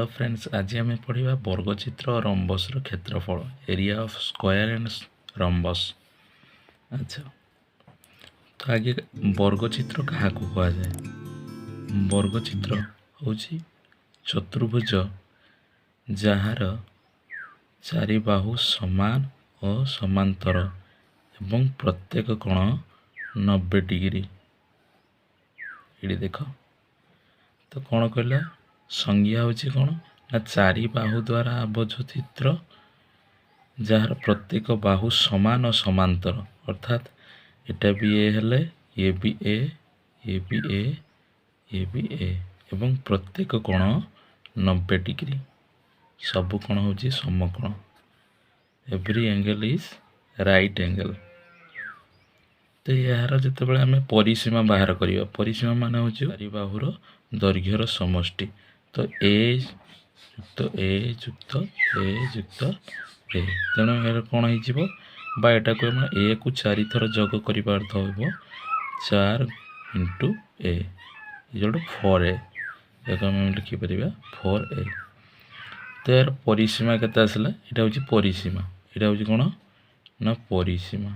Hello friends, ଆଜି ଆମେ ପଢ଼ିବା ବର୍ଗଚିତ୍ର ଓ ରମ୍ବସର କ୍ଷେତ୍ରଫଳ, area of square and rhombus. ଆଚ୍ଛା, ତ ଆଗେ ବର୍ଗଚିତ୍ର କାହାକୁ କୁହାଯାଏ? ବର୍ଗଚିତ୍ର ହେଉଛି ଚତୁର୍ଭୁଜ ଯାହାର ଚାରି ବାହୁ ସମାନ ଓ ସମାନ୍ତର ଏବଂ ପ୍ରତ୍ୟେକ କୋଣ 90 ଡିଗ୍ରୀ। ଏଇଠି ଦେଖ ତ କ'ଣ କହିଲା? ସଂଜ୍ଞା ହେଉଛି କ'ଣ ନା ଚାରି ବାହୁ ଦ୍ୱାରା ଆବଦ୍ଧ ଚିତ୍ର ଯାହାର ପ୍ରତ୍ୟେକ ବାହୁ ସମାନ ଓ ସମାନ୍ତର, ଅର୍ଥାତ୍ ଏଟା ବି ଏ ହେଲେ ଇଏ ବି ଏ, ଇଏ ବି ଏ, ଇଏ ବି ଏ, ଏବଂ ପ୍ରତ୍ୟେକ କୋଣ 90 ଡିଗ୍ରୀ। ସବୁ କୋଣ ହେଉଛି ସମକୋଣ। Every angle is right angle. ତ ଏହାର ଯେତେବେଳେ ଆମେ ପରିସୀମା ବାହାର କରିବା, ପରିସୀମା ମାନେ ହେଉଛି ଚାରି ବାହୁର ଦୈର୍ଘ୍ୟର ସମଷ୍ଟି। ତ ଏ ଯୁକ୍ତ ଏ ଯୁକ୍ତ ଏ ଯୁକ୍ତ ଏ, ତେଣୁ ଏହାର କ'ଣ ହେଇଯିବ ବା ଏଟାକୁ ଆମେ ଏକୁ ଚାରିଥର ଯୋଗ କରିବା ଅର୍ଥ ହେବ 4 ଇଣ୍ଟୁ ଏ ଇଜଲ୍ 4 ଏ। ଏହାକୁ ଆମେ ଲେଖିପାରିବା 4 ଏ। ତ ଏହାର ପରିସୀମା କେତେ ଆସିଲା? ଏଇଟା ହେଉଛି ପରିସୀମା। ଏଇଟା ହେଉଛି କ'ଣ ନା ପରିସୀମା।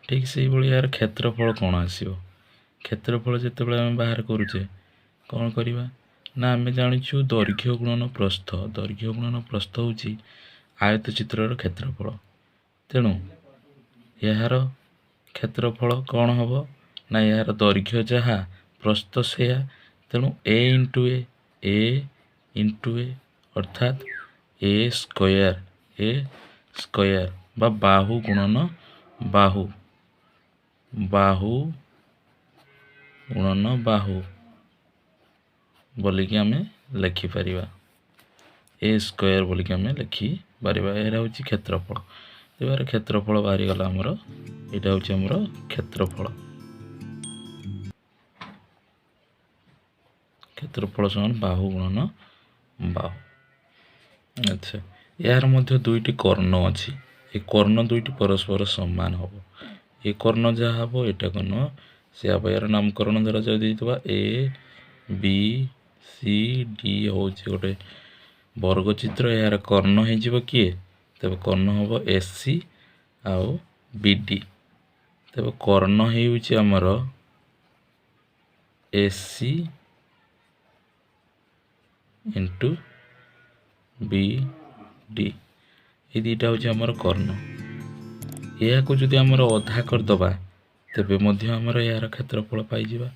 ଠିକ୍ ସେଇଭଳି ଏହାର କ୍ଷେତ୍ରଫଳ କ'ଣ ଆସିବ? କ୍ଷେତ୍ରଫଳ ଯେତେବେଳେ ଆମେ ବାହାର କରୁଛେ କ'ଣ କରିବା ନା ଆମେ ଜାଣିଛୁ ଦୈର୍ଘ୍ୟ ଗୁଣନ ପ୍ରସ୍ଥ। ଦୈର୍ଘ୍ୟ ଗୁଣନ ପ୍ରସ୍ଥ ହେଉଛି ଆୟତଚିତ୍ରର କ୍ଷେତ୍ରଫଳ। ତେଣୁ ଏହାର କ୍ଷେତ୍ରଫଳ କ'ଣ ହେବ ନା ଏହାର ଦୈର୍ଘ୍ୟ ଯାହା ପ୍ରସ୍ଥ ସେୟା। ତେଣୁ ଏ ଇଣ୍ଟୁ ଏ, ଏ ଇଣ୍ଟୁ ଏ, ଅର୍ଥାତ୍ ଏ ସ୍କୋୟାର, ଏ ସ୍କୋୟାର ବା ବାହୁ ଗୁଣନ ବାହୁ, ବାହୁ ଗୁଣନ ବାହୁ ବୋଲିକି ଆମେ ଲେଖିପାରିବା। ଏ ସ୍କୋୟାର ବୋଲିକି ଆମେ ଲେଖିପାରିବା। ଏହାର ହେଉଛି କ୍ଷେତ୍ରଫଳ। ଏହାର କ୍ଷେତ୍ରଫଳ ବାହାରିଗଲା ଆମର, ଏଇଟା ହେଉଛି ଆମର କ୍ଷେତ୍ରଫଳ। କ୍ଷେତ୍ରଫଳ ସମାନ ବାହୁ ଗୁଣନ ବାହୁ। ଆଚ୍ଛା, ଏହାର ମଧ୍ୟ ଦୁଇଟି କର୍ଣ୍ଣ ଅଛି। ଏ କର୍ଣ୍ଣ ଦୁଇଟି ପରସ୍ପର ସମାନ ହେବ। ଏ କର୍ଣ୍ଣ ଯାହା ହେବ ଏଇଟା କର୍ଣ୍ଣ ସେୟା ହେବ। ଏହାର ନାମକରଣ ଧରାଯାଉ ଦେଇଥିବା ଏ ବି ସି ଡି ହେଉଛି ଗୋଟେ ବର୍ଗଚିତ୍ର। ଏହାର କର୍ଣ୍ଣ ହେଇଯିବ କିଏ? ତେବେ କର୍ଣ୍ଣ ହେବ ଏ ସି ଆଉ ବି ଡି। ତେବେ କର୍ଣ୍ଣ ହେଉଛି ଆମର A C into B D. ଏଇ ଦୁଇଟା ହେଉଛି ଆମର କର୍ଣ୍ଣ। ଏହାକୁ ଯଦି ଆମର ଅଧା କରିଦେବା ତେବେ ମଧ୍ୟ ଆମର ଏହାର କ୍ଷେତ୍ରଫଳ ପାଇଯିବା।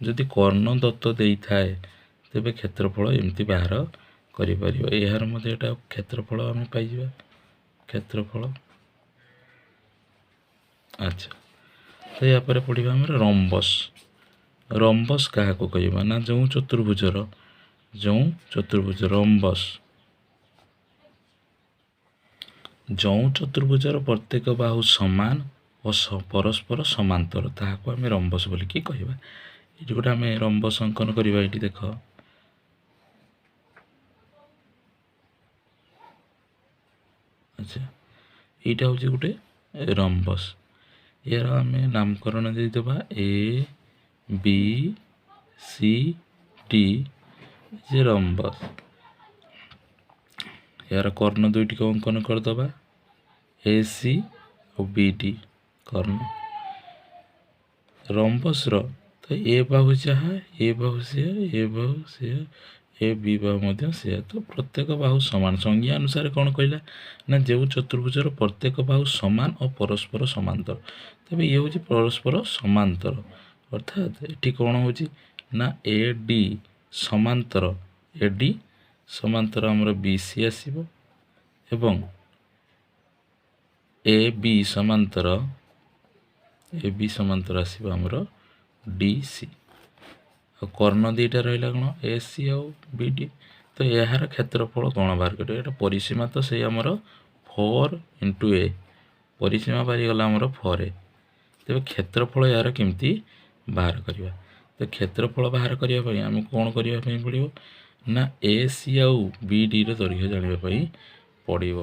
ଯଦି କର୍ଣ୍ଣ ଦତ୍ତ ଦେଇଥାଏ ତେବେ କ୍ଷେତ୍ରଫଳ ଏମିତି ବାହାର କରିପାରିବା। ଏହାର ମଧ୍ୟ ଏଇଟା କ୍ଷେତ୍ରଫଳ ଆମେ ପାଇଯିବା, କ୍ଷେତ୍ରଫଳ। ଆଚ୍ଛା, ତ ୟା ପରେ ପଢ଼ିବା ଆମର ରମ୍ବସ୍। ରମ୍ବସ୍ କାହାକୁ କହିବା ନା ଯେଉଁ ଚତୁର୍ଭୁଜର, ଯେଉଁ ଚତୁର୍ଭୁଜ ରମ୍ବସ୍, ଯେଉଁ ଚତୁର୍ଭୁଜର ପ୍ରତ୍ୟେକ ବାହୁ ସମାନ ଓ ପରସ୍ପର ସମାନ୍ତର ତାହାକୁ ଆମେ ରମ୍ବସ୍ ବୋଲିକି କହିବା। ଏଇଠି ଗୋଟେ ଆମେ ରମ୍ବସ୍ ଅଙ୍କନ କରିବା। ଏଇଠି ଦେଖ, ଆଚ୍ଛା, ଏଇଟା ହେଉଛି ଗୋଟେ ରମ୍ବସ୍। ଏହାର ଆମେ ନାମକରଣ ଦେଇଦେବା ଏ ବି ସି ଡି, ଯେ ରମ୍ବସ୍। ଏହାର କର୍ଣ୍ଣ ଦୁଇଟିକୁ ଅଙ୍କନ କରିଦେବା, A C O B D କର୍ଣ୍ଣ। ରମ୍ବସ୍ର ତ ଏ ବାହୁ ଯାହା, ଏ ବାହୁ ସେୟା, ଏ ବାହୁ ସେୟା, ଏ ବି ବାହୁ ମଧ୍ୟ ସେୟା। ତ ପ୍ରତ୍ୟେକ ବାହୁ ସମାନ। ସଂଜ୍ଞା ଅନୁସାରେ କ'ଣ କହିଲା ନା ଯେଉଁ ଚତୁର୍ଭୁଜର ପ୍ରତ୍ୟେକ ବାହୁ ସମାନ ଓ ପରସ୍ପର ସମାନ୍ତର। ତେବେ ଇଏ ହେଉଛି ପରସ୍ପର ସମାନ୍ତର, ଅର୍ଥାତ୍ ଏଠି କ'ଣ ହେଉଛି ନା ଏ ଡି ସମାନ୍ତର, ଏ ଡି ସମାନ୍ତର ଆମର ବି ସି ଆସିବ, ଏବଂ ଏ ବି ସମାନ୍ତର, ଏ ବି ସମାନ୍ତର ଆସିବ ଆମର ଡି ସି। ଆଉ କର୍ଣ୍ଣ ଦୁଇଟା ରହିଲା କ'ଣ ଏ ସି ଆଉ ବି ଡି। ତ ଏହାର କ୍ଷେତ୍ରଫଳ କ'ଣ ବାହାର କରିବ? ଏଇଟା ପରିସୀମା ତ ସେଇ ଆମର 4 ଇଣ୍ଟୁ ଏ, ପରିସୀମା ବାହାରିଗଲା ଆମର 4 ଏ। ତେବେ କ୍ଷେତ୍ରଫଳ ଏହାର କେମିତି ବାହାର କରିବା? ତ କ୍ଷେତ୍ରଫଳ ବାହାର କରିବା ପାଇଁ ଆମକୁ କ'ଣ କରିବା ପାଇଁ ପଡ଼ିବ ନା ଏ ସି ଆଉ ବି ଡିର ଦୈର୍ଘ୍ୟ ଜାଣିବା ପାଇଁ ପଡ଼ିବ।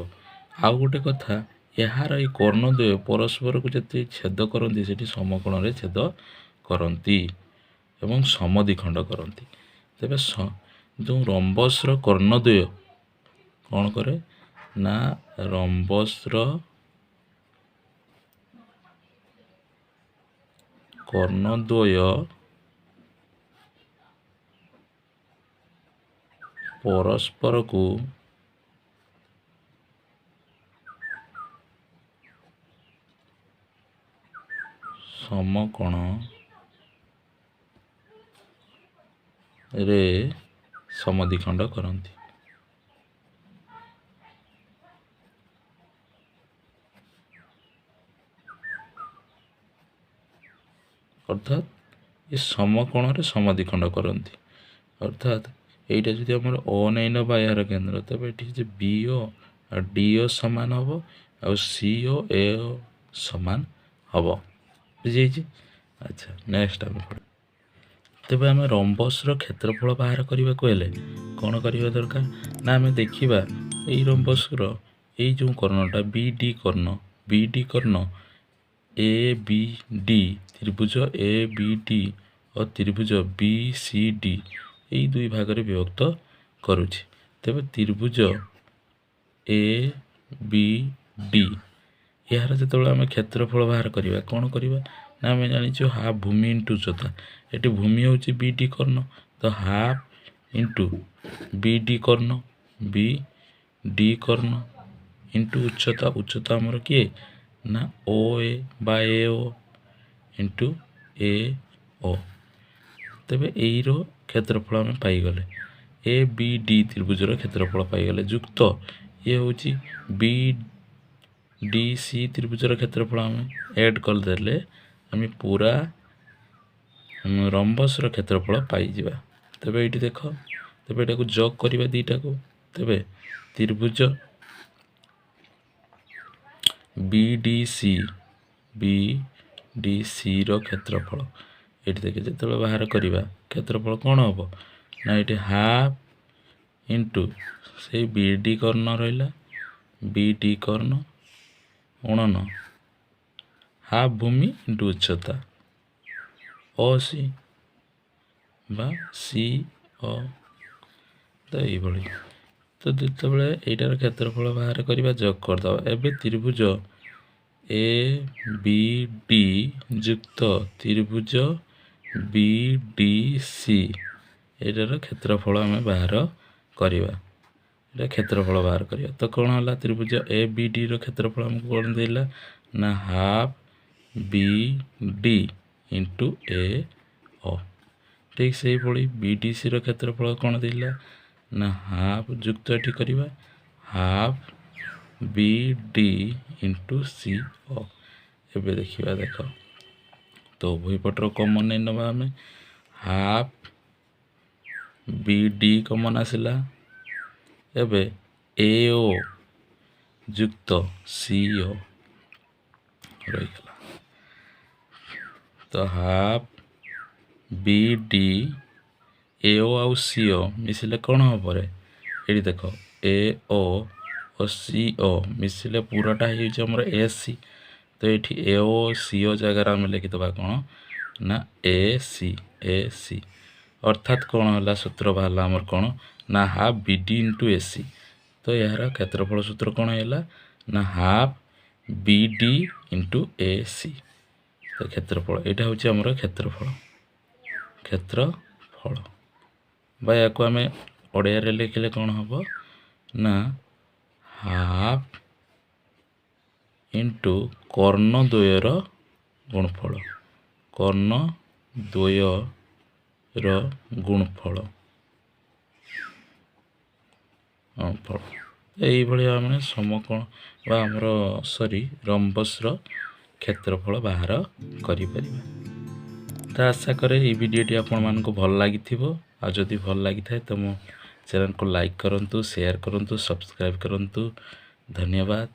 ଆଉ ଗୋଟେ କଥା, ଏହାର ଏଇ କର୍ଣ୍ଣ ଦ୍ୱୟ ପରସ୍ପରକୁ ଯେତେ ଛେଦ କରନ୍ତି ସେଠି ସମକୋଣରେ ଛେଦ କରନ୍ତି। ଏବଂ ସମଦ୍ୱିଖଣ୍ଡ କରନ୍ତି। ତେବେ ଯେଉଁ ରମ୍ବସର କର୍ଣ୍ଣଦ୍ୱୟ କ'ଣ କରେ ନା, ରମ୍ବସର କର୍ଣ୍ଣଦ୍ୱୟ ପରସ୍ପରକୁ ସମକୋଣ ରେ ସମଦ୍ୱିଖଣ୍ଡ କରନ୍ତି। ଅର୍ଥାତ୍ ଏ ସମକୋଣରେ ସମଦ୍ୱିଖଣ୍ଡ କରନ୍ତି। ଅର୍ଥାତ୍ ଏଇଟା ଯଦି ଆମର ଓ ନେଇ ନେବା ଏହାର କେନ୍ଦ୍ର, ତେବେ ଏଠି ଯେ ବି ଓ ଆଉ ଡି ଓ ସମାନ ହେବ ଆଉ ସି ଓ ଏ ଓ ସମାନ ହେବ। ବୁଝିହେଇଛି? ଆଚ୍ଛା, ନେକ୍ସଟ ଆମେ ପଢ଼ିବା। ତେବେ ଆମେ ରମ୍ବସର କ୍ଷେତ୍ରଫଳ ବାହାର କରିବାକୁ ହେଲେ କ'ଣ କରିବା ଦରକାର ନା, ଆମେ ଦେଖିବା ଏଇ ରମ୍ବସର ଏଇ ଯେଉଁ କର୍ଣ୍ଣଟା ବି ଡି କର୍ଣ୍ଣ, ବି ଡି କର୍ଣ୍ଣ ଏ ବି ଡି, ତ୍ରିଭୁଜ ଏ ବି ଡି ଓ ତ୍ରିଭୁଜ ବି ସି ଡି ଏଇ ଦୁଇ ଭାଗରେ ବିଭକ୍ତ କରୁଛି। ତେବେ ତ୍ରିଭୁଜ ଏ ବି ଡି ଏହାର ଯେତେବେଳେ ଆମେ କ୍ଷେତ୍ରଫଳ ବାହାର କରିବା, କ'ଣ କରିବା ନା, ଆମେ ଜାଣିଛୁ ହାଫ୍ ଭୂମି ଇଣ୍ଟୁ ଉଚ୍ଚତା। ଏଠି ଭୂମି ହେଉଛି ବି ଡି କର୍ଣ୍ଣ, ତ ହାଫ୍ ଇଣ୍ଟୁ ବି ଡି କର୍ଣ୍ଣ, ବି ଡି କର୍ଣ୍ଣ ଇଣ୍ଟୁ ଉଚ୍ଚତା। ଉଚ୍ଚତା ଆମର କିଏ ନା ଓ ଏ ବା ଏ ଓ ଇଣ୍ଟୁ ଏ ଓ। ତେବେ ଏଇର କ୍ଷେତ୍ରଫଳ ଆମେ ପାଇଗଲେ, ଏ ବି ଡି ତ୍ରିଭୁଜର କ୍ଷେତ୍ରଫଳ ପାଇଗଲେ। ଯୁକ୍ତ ଇଏ ହେଉଛି ବି ଡି ସି ତ୍ରିଭୁଜର କ୍ଷେତ୍ରଫଳ ଆମେ ଏଡ଼୍ କରିଦେଲେ ଆମେ ପୁରା ରମ୍ବସର କ୍ଷେତ୍ରଫଳ ପାଇଯିବା। ତେବେ ଏଇଠି ଦେଖ, ତେବେ ଏଇଟାକୁ ଯୋଗ କରିବା ଦୁଇଟାକୁ। ତେବେ ତ୍ରିଭୁଜ B D C, B D ସିର କ୍ଷେତ୍ରଫଳ ଏଇଠି ଦେଖେ, ଯେତେବେଳେ ବାହାର କରିବା କ୍ଷେତ୍ରଫଳ କ'ଣ ହେବ ନା, ଏଇଠି ହାଫ୍ ଇଣ୍ଟୁ ସେଇ ବି ଡି କର୍ଣ୍ଣ ରହିଲା, ବି ଡି କର୍ଣ୍ଣ ଗୁଣନ ହାଫ୍ ଭୂମି ଇଣ୍ଟୁ ଉଚ୍ଚତା ଓ ସି ବା ସି ଓ। ତ ଏଇଭଳି ତ ଯେତେବେଳେ ଏଇଟାର କ୍ଷେତ୍ରଫଳ ବାହାର କରିବା, ଯୋଗ କରିଦେବା। ଏବେ ତ୍ରିଭୁଜ ଏ ବି ଡି ଯୁକ୍ତ ତ୍ରିଭୁଜ ବି ଡି ସି ଏଇଟାର କ୍ଷେତ୍ରଫଳ ଆମେ ବାହାର କରିବା। ଏଇଟା କ୍ଷେତ୍ରଫଳ ବାହାର କରିବା ତ କ'ଣ ହେଲା? ତ୍ରିଭୁଜ ଏ ବି ଡିର କ୍ଷେତ୍ରଫଳ ଆମକୁ କ'ଣ ଦେଲା ନା, ହାଫ୍ ବି ଡି ଇଣ୍ଟୁ ଏ ଓ। ଠିକ୍ ସେଇଭଳି ବି ଡି ସିର କ୍ଷେତ୍ରଫଳ କ'ଣ ଦେଲା ନା, ହାଫ୍ ଯୁକ୍ତ ଏଠି କରିବା half B D into C O. ଏବେ ଦେଖିବା, ଦେଖ ତ ଉଭୟ ପଟର କମନ୍ ନେଇ ନେବା ଆମେ। ହାଫ୍ ବି ଡି କମନ୍ ଆସିଲା। ଏବେ ଏ ଓ ଯୁକ୍ତ ସି ଓ ରହିଗଲା। ତ ହାଫ୍ ବି ଡି, ଏ ଓ ଆଉ ସି ଓ ମିଶିଲେ କ'ଣ ହେବ ରେ? ଏଇଠି ଦେଖ, ଏ ଓ ଓ ସି ଓ ମିଶିଲେ ପୁରାଟା ହେଇଯାଉଛି ଆମର ଏ ସି। ତ ଏଇଠି ଏ ଓ ସି ଓ ଜାଗାରେ ଆମେ ଲେଖିଦେବା କ'ଣ ନା ଏ ସି, ଏ ସି। ଅର୍ଥାତ୍ କ'ଣ ହେଲା? ସୂତ୍ର ବାହାରିଲା ଆମର କ'ଣ ନା half B D into A C. ତ ଏହାର କ୍ଷେତ୍ରଫଳ ସୂତ୍ର କ'ଣ ହେଲା ନା half B D into A C. ତ କ୍ଷେତ୍ରଫଳ ଏଇଟା ହେଉଛି ଆମର କ୍ଷେତ୍ରଫଳ, କ୍ଷେତ୍ରଫଳ ବା ୟାକୁ ଆମେ ଓଡ଼ିଆରେ ଲେଖିଲେ କ'ଣ ହେବ ନା, ହାଫ୍ ଇଣ୍ଟୁ କର୍ଣ୍ଣଦ୍ୱୟର ଗୁଣଫଳ, କର୍ଣ୍ଣଦ୍ୱୟର ଗୁଣଫଳ, ଗୁଣଫଳ। ଏଇଭଳି ଆମେ ସମକୋଣ ବା ଆମର ସରି ରମ୍ବସର କ୍ଷେତ୍ରଫଳ ବାହାର କରିପାରିବା। ତ ଆଶା କରେ ଏଇ ଭିଡ଼ିଓଟି ଆପଣମାନଙ୍କୁ ଭଲ ଲାଗିଥିବ। ଆଉ ଯଦି ଭଲ ଲାଗିଥାଏ ତ ମୋ ଚ୍ୟାନେଲକୁ ଲାଇକ୍ କରନ୍ତୁ, ସେୟାର କରନ୍ତୁ, ସବସ୍କ୍ରାଇବ୍ କରନ୍ତୁ। ଧନ୍ୟବାଦ।